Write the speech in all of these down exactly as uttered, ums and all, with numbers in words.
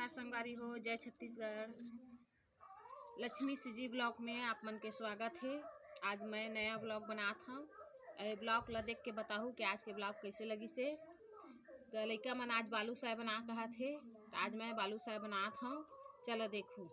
नमस्कार संगवारी हो, जय छत्तीसगढ़। लक्ष्मी सीजी ब्लॉग में आप मन के स्वागत हे। आज मैं नया ब्लॉग बनात हव। ए ब्लॉग ला देख के बताहू कि आज के ब्लॉग कैसे लगिस हे। त लइका मन आज बालूसाय बना कहत हे, त आज मैं बालूसाय बनात हव। चला देखू।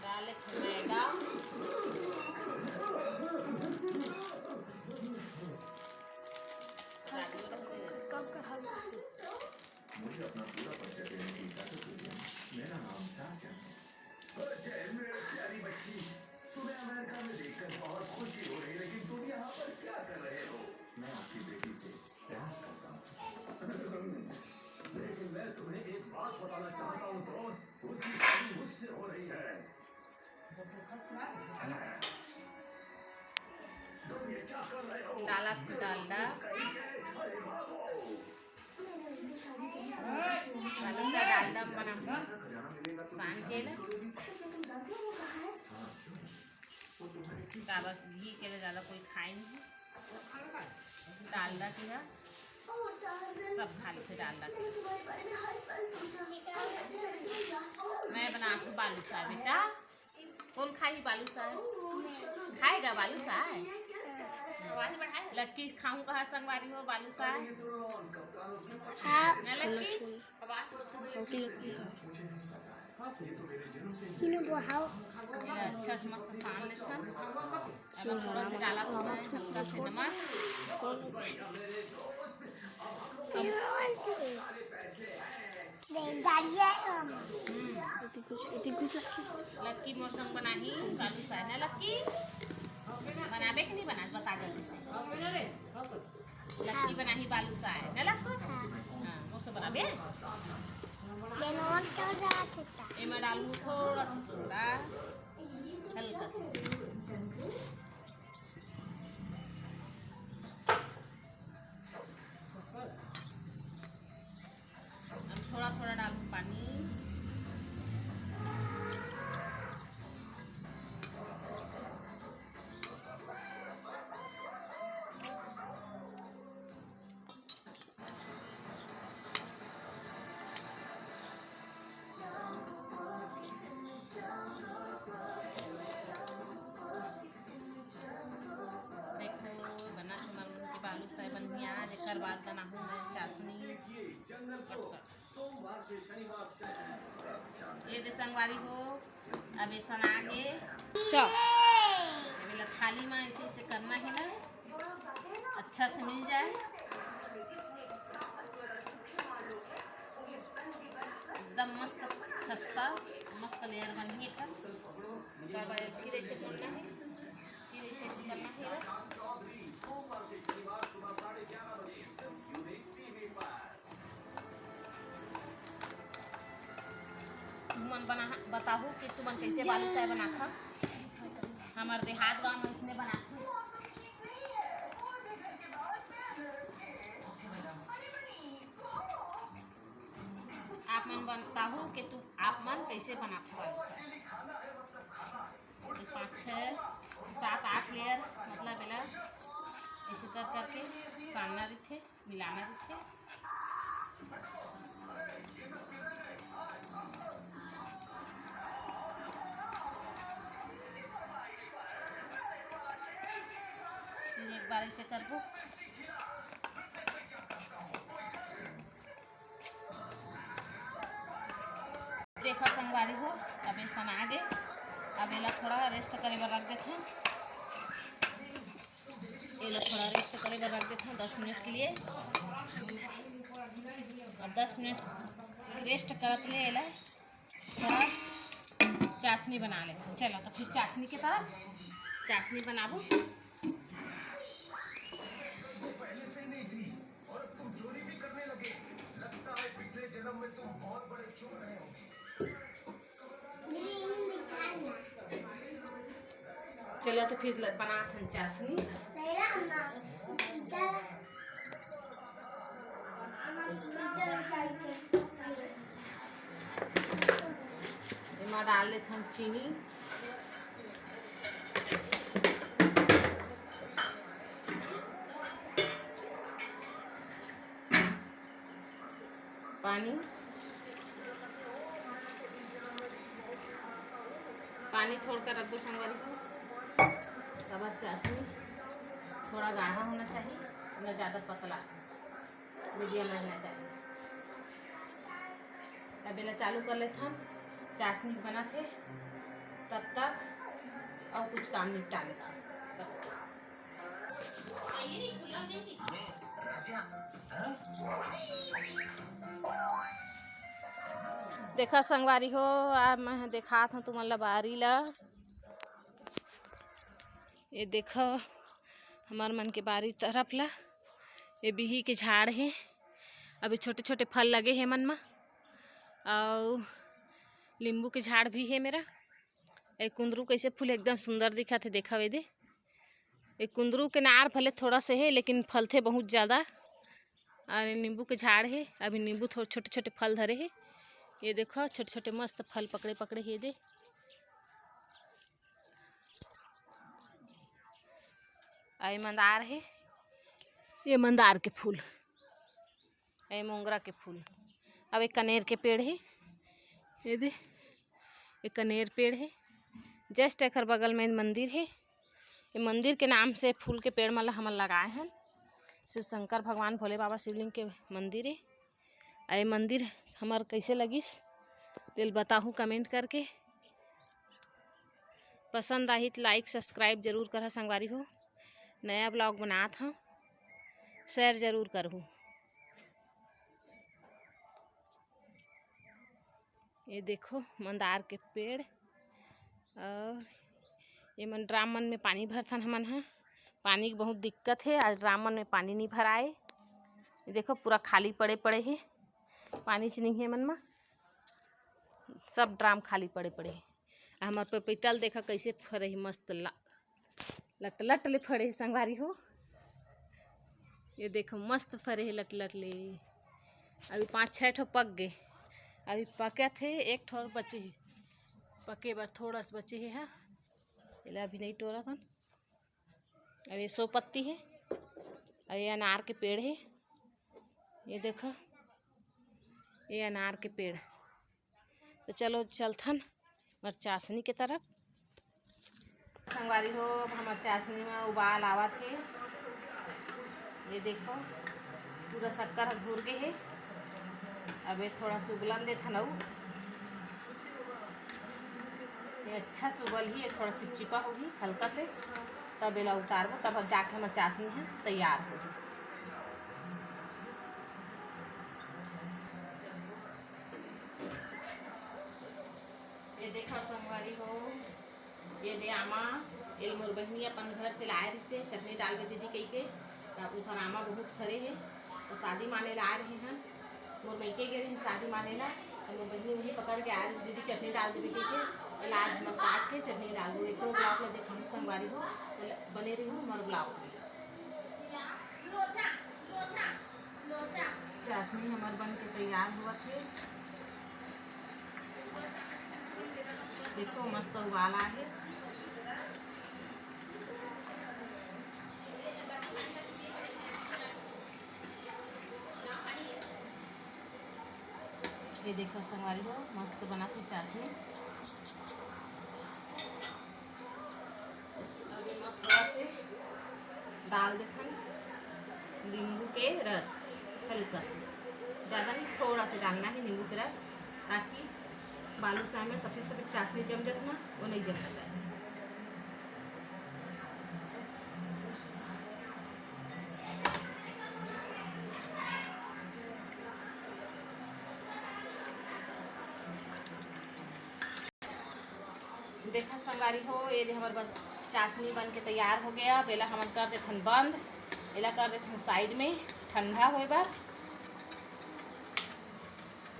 डाले थे मैदा। कब कर हल्का से। मुझे अपना पूरा परिचय देने की इजाजत दीजिए। मेरा नाम जान है। अरे, मेरी प्यारी बच्ची, तुम्हें अमेरिका में देखकर बहुत खुशी हो रही, लेकिन तुम यहाँ पर क्या कर रहे हो? मैं आपकी बेटी से प्यार करता हूँ। लेकिन मैं तुम्हें एक बात बताना चाहता हूँ दोस्त, उसकी शादी मुझसे हो रही है। तुम ये क्या कर रहे हो? डालत हूँ डालडा। बालूसाय डालडा बनाहूँ सान के ले। काबर घी के ले जादा कोई खाए नहीं। डालडा के ह सब खा लेथे डालडा के। मैं बनात हूँ बालूसाय बेटा। कोन खाही बालूसाय? खाएगा बालूसाय? लक्की खाहूँ कहा संगवारी हो बालूसाय? हाँ। ना लक्की? तीनों बहाओ। ये अच्छा से मस्त सान लेथन। अब थोड़ा सा डाला था मैं हल्का से नमक। दे डालिए। हम्म। इतनी कुछ, इतनी कुछ। लक्की मोर संग बनाही बालूसाय ना लक्की? बनाबे कि नहीं बना, बता जल्दी से। लक्की बनाही बालूसाय ना लक्की? हाँ। हाँ, मोर से बनाबे। ये नमक तो ज्यादा होता। एमा डालू थोड़ा सा सोडा, हल्का सा। अब थोड़ा थोड़ा डालू पानी। देखो, बना चुका मन के बालूसाय बन गया। आज एकर बाद बनाहूँ मैं चाशनी। ये दे संगवारी हो, अब ये सना गे। चल। ये वाला थाली में ऐसे ऐसे करना है ना, अच्छा से मिल जाए। एकदम मस्त खस्ता, मस्त layer बनही एकर। ओकर बाद फिर ऐसे मोड़ना है, फिर ऐसे ऐसे करना है। तुमन बना, बताहू कि तुमन कैसे बालूसाय बनाथा। हमर देहात गांव में इसने बनाथे। आप मन बताहू कि तू, आप मन कैसे बनाथा बालूसाय। तो पाँच, छः, सात, आठ layer, मतलब एला ऐसे कर करके सानना रहिथे, मिलाना रहिथे। फिर एक बार ऐसे करबो। देखो संगवारी हो, अब ये सना गे। अब एला थोड़ा rest करे बर रख देथन। एला थोड़ा rest करे बर रख देथन दस मिनट के लिए। अब दस मिनट rest करत ले एला थोड़ा चाशनी बना लेथन। चलो तो फिर चाशनी के तरफ चाशनी बनाबो। चलो तो फिर ल-, बनात हन चाशनी। एमा डाल लेथन चीनी। पानी, पानी थोड़का रखबो संगवारी हो। काबर चाशनी थोड़ा गाढ़ा होना चाहिए, ना ज़्यादा पतला, मीडियम रहना चाहिए। अब एला चालू कर लेथन, चाशनी बनत हे, तब तक अउ कुछ काम निपटा लेथन। देखा संगवारी हो, आज मैं देखात हूँ तुमन ला बारी ला। ये देखो हमर मन के बारी तरफ ला, ये बिही के झाड़ हे, अभी छोटे छोटे फल लगे हे मन मा, अउ नींबू के झाड़ भी हे मेरा। ये कुंदरू कैसे फूल एकदम सुंदर दिखत हे, देखा वे दे। ये कुंदरू के नार भले थोड़ा से हे, लेकिन फलथे बहुत ज़्यादा। अउ नींबू के झाड़ हे, अभी नींबू थोड़े छोटे छोटे फल धरे हे। ये देखो छोटे छोटे मस्त फल पकड़े पकड़े हे दे। अउ ये मंदार हे, ये मंदार के फूल, ये मोंगरा के फूल। अब एक कनेर के पेड़ हे, ये दे, एक कनेर पेड़ हे। Just एकर बगल में मंदिर हे। ये मंदिर के नाम से फूल के पेड़ मन ल हमन लगाए हन। शिव शंकर भगवान, भोले बाबा शिवलिंग के मंदिर हे। अउ ये मंदिर हमर कैसे लगिस, तेल बताहू comment करके। पसंद आही त like subscribe जरूर करहा संगवारी हो। नया vlog बनात हूँ, share जरूर करहू। ये देखो मंदार के पेड़, अउ ये मन ड्राम मन में पानी भरथन हमन ह। पानी के बहुत दिक्कत हे, आज ड्राम मन में पानी नहीं भराए। ये देखो पूरा खाली पड़े पड़े हे, पानी च नहीं हे मन मा, सब ड्राम खाली पड़े पड़े हे। आ हमर पपीता ल देखा कैसे फरे हे, मस्त ला-, लट लट ले फरे हे संगवारी हो। ये देखो मस्त फरे हे लट लट ले। अभी पाँच छः ठो पक गे, अभी पकत हे, एक ठो अउ बचे हे, पके बर थोड़ा सा बचे हे। हा, एला अभी नहीं टोरत हन। अउ ये सो पत्ती हे, अउ ये अनार के पेड़ हे। ये देखो, ये अनार के पेड़। तो चलो चलथन हमर चाशनी के तरफ। संगवारी हो, अब हमर चाशनी में उबाल आवत हे। ये देखो, पूरा शक्कर ह घुर गे हे। अब ये थोड़ा सुबलन देथन अउ। ये अच्छा सुबल ही, ये थोड़ा चिपचिपा होही हल्का से, तब एला उतारबो, तब जाके हमर चाशनी ह तैयार होही। ये देखो संगवारी हो, ये दे आमा, एल मोर बहिनी अपन घर से लाए रिसे, चटनी डालबे दीदी कहिके। त ओकर आमा बहुत फरे हे, त शादी माने ला आए रहे हन। मोर मइके गे रहे शादी माने ला, त मोर बहिनी वही पकड़ के आए रिसे, दीदी चटनी डाल देबे कहिके। एला आज हमन काट के चटनी डालबो। एकरो vlog ला देखहू संगवारी हो, त बने रहू हमर vlog में। चाशनी हमर बन के तैयार होवत हे। देखो मस्त उबाल आए हे। ये देखो संगवारी हो, मस्त बनत हे चाशनी। अब एमा थोड़ा से डाल देथन नींबू के रस, हल्का से, ज़्यादा नहीं, थोड़ा से डालना है नींबू के रस, ताकि बालूशाही में सफेद सफेद चाशनी जम जात ना, वो नहीं जमना चाहिए। देखा संगवारी हो, ये दे हमर बस चाशनी बन के तैयार हो गया। अब एला हमन कर देथन बंद, एला कर देथन side में ठंडा होए बर।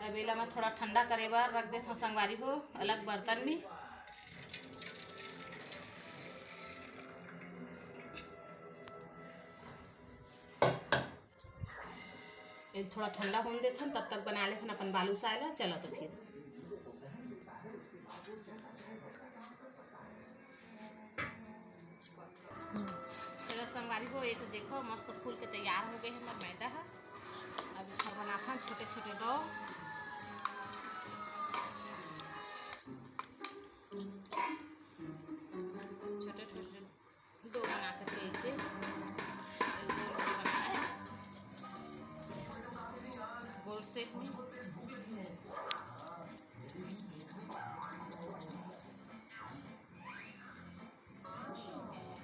अब एला मैं थोड़ा ठंडा करे बर रख देथन संगवारी हो, अलग बर्तन में। एल थोड़ा ठंडा होने देथन, तब तक बना लेथन अपन बालूशाह ला। चलो तो फिर। चलो संगवारी हो, ये तो देखो मस्त फूल के तैयार हो गए हमर मैदा ह। अब एखर बनाथन छोटे छोटे डो। छोटे छोटे डो बना करके इसे गोल गोल बनाए, गोल shape में।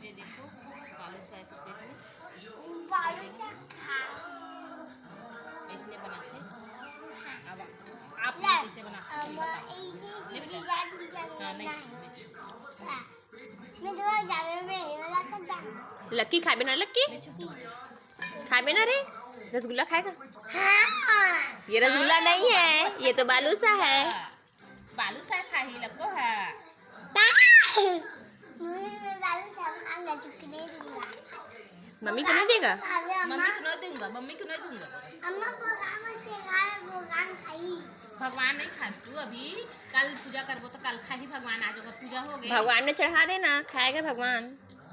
ये देखो, बालूशाह के shape में। बालूशाह खा। ऐसने बनाते। अब आप लोग कैसे बनाते हैं, बताओ। नहीं बेटा। Design, design हाँ, नहीं, बनाना है। नहीं। हाँ। मैं तो जावे में ये वाला तो जानना। लक्की खाबे ना, लक्की? नहीं, छुट्टी। खाबे ना रे, रसगुल्ला खाएगा? हाँ। ये रसगुल्ला नहीं है, ये तो बालूशाह है। बालूशाह खाही लक्को है। मम्मी, मैं बालूशाह खाऊंगा, तुमको नहीं दूंगा। मम्मी को नहीं देगा? अरे अम्मा। मम्मी को नहीं दूंगा, मम्मी को नहीं दूंगा। अम्मा, प्रोग्राम में से खाए, प्रोग्राम खाई। भगवान नहीं खा तू अभी, कल पूजा करबो तो कल खाही भगवान, आज ओकर पूजा हो गए। भगवान में चढ़ा देना, खाएगा भगवान।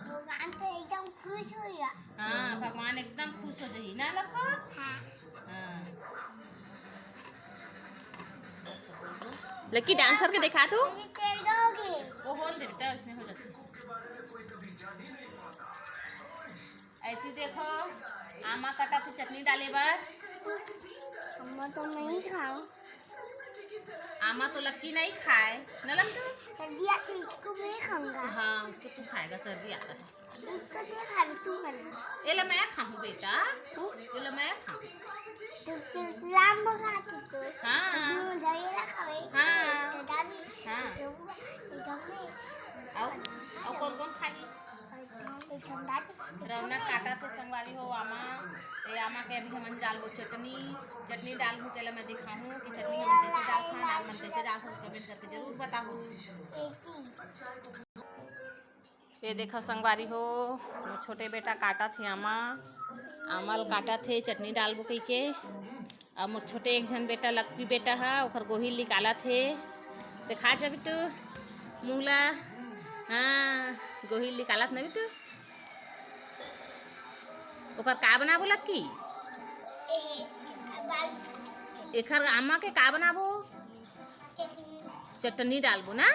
भगवान तो एकदम खुश हो गया। हाँ, भगवान एकदम खुश हो जाही ना लक्को? हाँ। हाँ। लक्की, dance करके दिखा तू। अरे तेल दोगे? वो होन दे बेटा, उसने हो जाती। ऐती देखो, आमा काटत हे चटनी डाले बर। अम्मा तो नहीं खाओ। आमा तो लक्की नहीं खाए, ना लक्की? सर्दी आती, इसको मैं खाऊंगा। हाँ, उसको तू खाएगा, सर्दी आता है। इसको दे, खाली तू खाना। एला मैं खाहूँ बेटा, हम्म? एला मैं खाहूँ। तो फिर लाम बगा तुमको। हाँ। हम्म, दही ना खावे। हाँ। तो डाली। हाँ। तो वो एकदम में। आओ, आओ, कौन कौन खाही? एकदम में ठंडा थी। रौनक काटत हे संगवारी हो आमा। ए आमा के अभी हमन डालबो चटनी। चटनी डालबो, तेला मैं दिखाहूँ कि चटनी हमन कैसे डालथन, आप मन कैसे डालथन, comment करके जरूर बताहू। ये देखो संगवारी हो, मोर छोटे बेटा काटत हे आमा, आमा ल काटत हे चटनी डालबो कहिके। अउ मोर छोटे एक झन बेटा, लक्की बेटा ह, ओखर गोहिल निकालत हे। देखा जा बिट्टू, मुँह ला, हाँ, गोहिल निकालत न बिट्टू। ओकर का बनाबो लक्की? एखर आमा के का बनाबो? चटनी डालबो ना?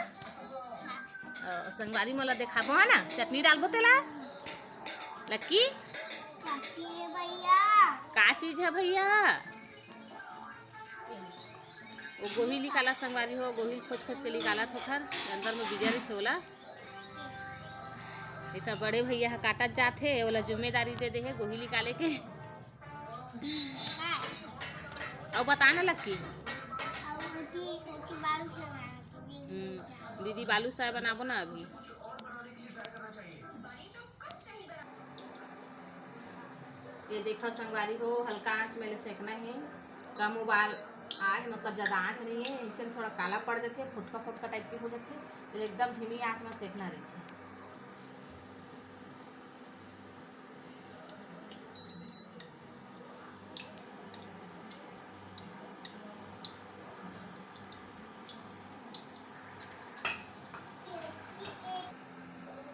अ, संगवारी मोला देखाबो, है ना? चटनी डालबो तेला। लक्की? काची है भैया? का चीज है भैया? वो गोहिल निकाला संगवारी हो, गोहिल खोज खोज के निकाला थोखर, अंदर में बीजा रहिथे ओला। एकर बड़े भैया ह काटत जात हे, ओला जिम्मेदारी दे दे हे गोहिल निकाले के। अउ बता ना लक्की। हम्म, दीदी बालूशाह बनाबो ना अभी। ये देखा संगवारी हो, हल्का आंच में ले सेकना हे। कम उबाल आए, मतलब ज्यादा आंच नहीं है, इससे थोड़ा काला पड़ जाते, फुटका फुटका टाइप के हो जाते, तो एकदम धीमी आंच में सेकना रहते।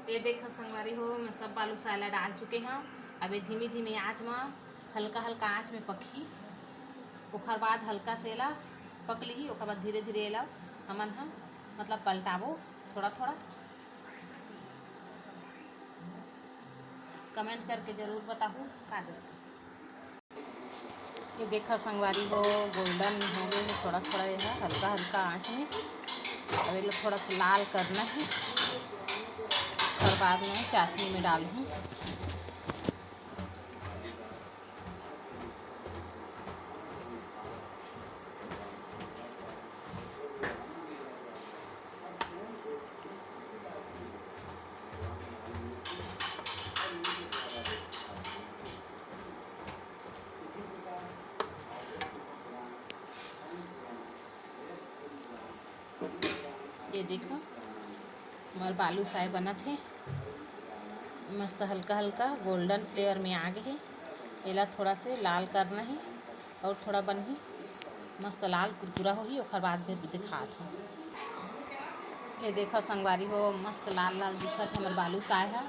ये देखो संगवारी हो, मैं सब बालूशाह ला डाल चुके हव। अब ये धीमी धीमी आंच म हल्का हल्का आंच में पकही, ओखर बाद हल्का से एला पक लिही, ओखर बाद धीरे धीरे एला हमन ह मतलब पलटाबो थोड़ा थोड़ा। Comment करके जरूर बताहू का देख। ये देखा संगवारी हो, golden हो गए हे थोड़ा थोड़ा, ये ह हल्का हल्का आंच में। अब ये थोड़ा सा लाल करना है, फिर बाद में चाशनी में डालहूँ। देखो, हमर बालूसाय बनत हे, मस्त हल्का हल्का golden flare में आ गे हे। एला थोड़ा से लाल करना हे और थोड़ा बनही, मस्त लाल कुरकुरा होही, ओकर बाद फिर दिखात हूँ। ये देखो संगवारी हो, मस्त लाल लाल दिखत हे हमर बालूसाय ह।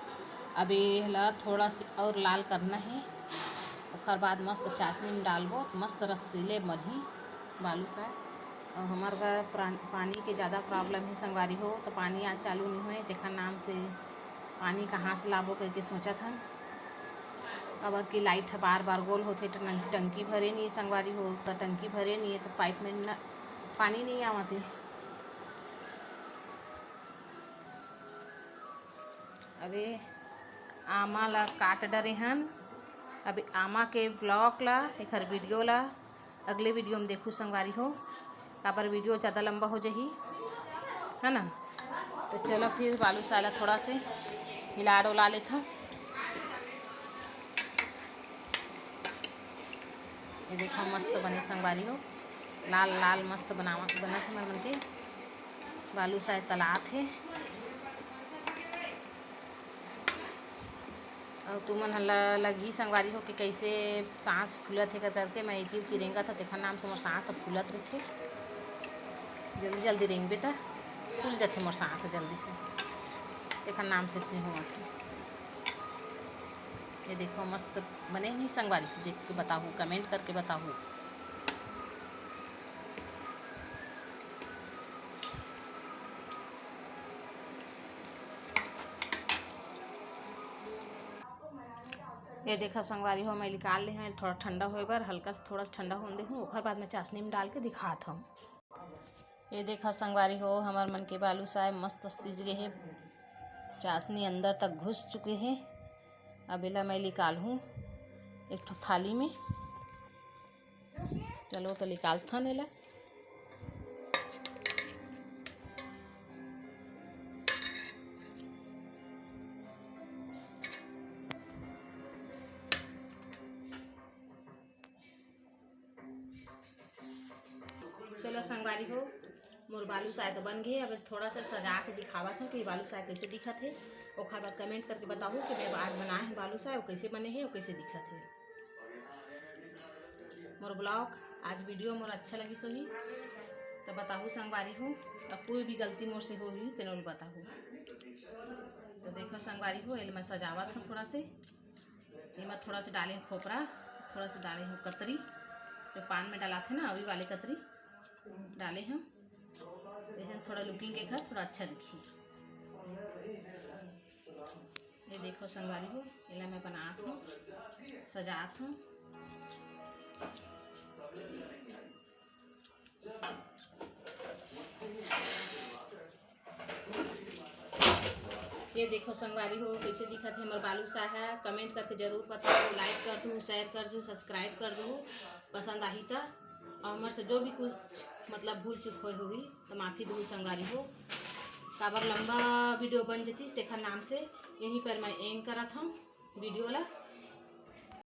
अब एला थोड़ा से और लाल करना हे, ओकर बाद मस्त चाशनी में डालबो, मस्त रसीले बनही बालूसाय। और हमर घर प्रान-, पानी के ज़्यादा problem हे संगवारी हो, तो पानी आज चालू नहीं होए, तेखर नाम से पानी कहाँ से लाबो करके सोचत हन। अब की light ह बार बार गोल होथे, टन-, टंकी भरे नहीं संगवारी हो, तो टंकी भरे नहीं है तो pipe में न, पानी नहीं आवत हे। अबे आमा ला काट डरे हन। अबे आमा के vlog ला, एखर video ला अगले video में देखू संगवारी हो, काबर video ज़्यादा लंबा हो जाही, है ना। तो चलो फिर बालूसाय ला थोड़ा से हिला डोला लेथन। ये देखो मस्त बने संगवारी हो, लाल लाल मस्त बनावा बनत हे हमर मन के बालूसाय तलात हे। अउ तुमन ह ल-, लगही संगवारी हो कि कइसे सांस फूलत हे कर करके। मैं एती उती रेंगत हव, तेखर नाम से मोर सांस ह फूलत रहिथे। जल्दी जल्दी रेंगबे त फूल जथे मोर सांस ह जल्दी से, तेखर नाम से अइसने होवत हे। ये देखो मस्त बने नहीं संगवारी, देख के बताहू, comment करके बताहू। ये देखा संगवारी हो, मैं निकाल ले हूँ थोड़ा ठंडा होए बर, हल्का सा थोड़ा सा ठंडा होने दे हूँ, ओकर बाद मैं चाशनी में डाल के दिखात हूँ। ये देखा संगवारी हो, हमर मन के बालूसाय मस्त सिज गए हे, चाशनी अंदर तक घुस चुके हे। अब एला मैं निकाल हूँ एक ठो थाली में। चलो तो निकालथन एला। चलो संगवारी हो, मोर बालूसाय तो बन गए। अब थोड़ा सा सजा के दिखावत हूँ कि बालूसाय कैसे दिखत हे। ओखर बाद comment करके बताहू कि मैं आज बनाए हूँ बालूसाय, वो कैसे बने हे, वो कैसे दिखत हे। मोर vlog आज video मोर अच्छा लगिस होही तो बताहू संगवारी हो, और कोई भी गलती मोर से होही तेन ल बताहू। तो देखो संगवारी हो, एल मैं सजावत हूँ थोड़ा से। एमा थोड़ा से डाले हूँ खोपरा, थोड़ा से डाले हूँ कतरी, जो पान में डलाथे ना, वही वाले कतरी डाले हूँ। ऐसे थोड़ा looking के घर थोड़ा अच्छा दिखी। ये देखो संगवारी हो, एला मैं बनात हूँ, सजात हूँ। ये देखो संगवारी हो, कैसे दिखत हे हमर बालूसाय ह। Comment करके जरूर बताओ, like कर दू, share कर दू, subscribe कर दू, पसंद आही त। और हमर से जो भी कुछ मतलब भूल चूक होए होही तो माफी दू संगवारी हो, काबर लंबा video बन जतिस तेखर नाम से यहीं पर मैं end करत हूँ video ला।